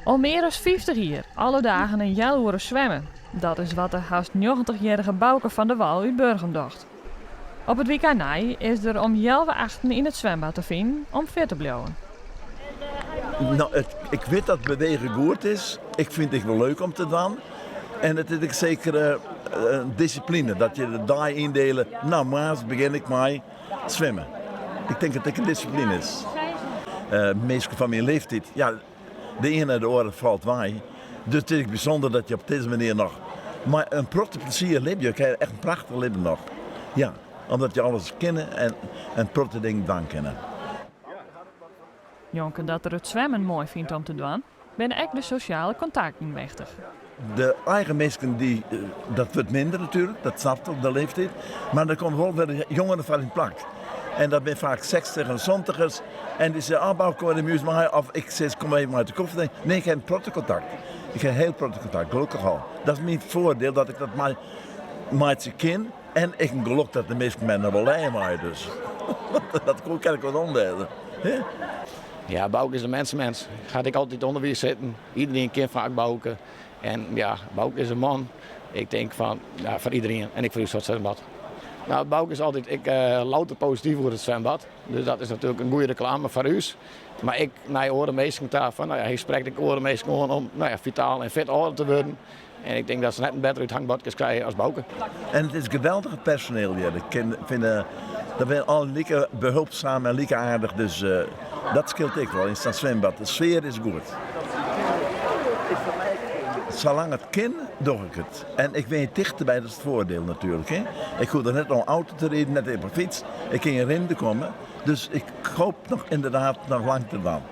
Al mear as 50 jier, alle dagen in healoere swimme. Dat is wat de hast 90-jierrige Bauke van der Wal út Burgum docht. Op it wykein nei is er om healwei achten yn it swimbad te finen om fit te bliuwen. No, it, ik wit dat bewegen goed is. Ik fyn it ek wol leuk om te dwaan. En it is ek seker in dissipline, dat je de dei yndiele. No, moarns begjin ik mei swimmen. Ik tink dat it ek in dissipline is. Minsken fan myn leeftiid, ja, de iene nei de oare falt wei. Dus it is ek bysûnder dat je op dizze manier noch mei in protte plezier libje. Ik ha echt in prachtich libben noch. Ja, omdat je alles kinne en in protte dingen dwaan kinne. Njonken dat er it swimmen moai fynt om te dwaan, binne ek de sosjale kontakten wichtich. De eigen minsken, dy, dat wurdt minder natuerlik, dat snapt op de leeftiid. Mar der komme wol wer jongeren foar yn it plak. En dat binne faak sechstich en santigers. En dy sizze, oh Bauke, kom even by ús mei. Of ik sis, kom even mei te kofje. Nee, ik ha in protte kontakt. Ik ha hiel protte kontakt, gelokkich al. Dat is myn foardiel, dat ik dat mei meitsje kin. En ek in gelok dat de minsken my noch wol lije meie, dus dat koe ik wat oan Ja, Bauke is een mensenmens. Gaat ik altyd ûnderwiis sitten. Iedereen ken faak Bauke. En ja, Bauke is in man. Ik tink fan, ja, foar iedereen. En ek foar ús it swimbad. No, Bauke is altyd ek louter posityf oer it swimbad. Dus dat is natuerlik in goede reklame foar ús. Mar ek nei oare minsken ta. Fan, no ja, hy sprekt ek oare minsken oan om no ja, fitaal en fit âlder te wurden. En ik tink dat se net in better úthangbordke krije as Bauke. En it is geweldich personeel hjir. Ik fyn dat binne al like behulpzaam en like aardich, dus dat skeelt ek wol yn sa'n swimbad. De sfear is goed. Salang it kin, doch ik it. En ik wenje tichteby, dat is it foardiel natuerlik. Hè. Ik hoech der net oan auto te riden, net op 'e fyts. Ik kin rinnende komme. Dus ik hoop noch ynderdaad noch lang te dwaan.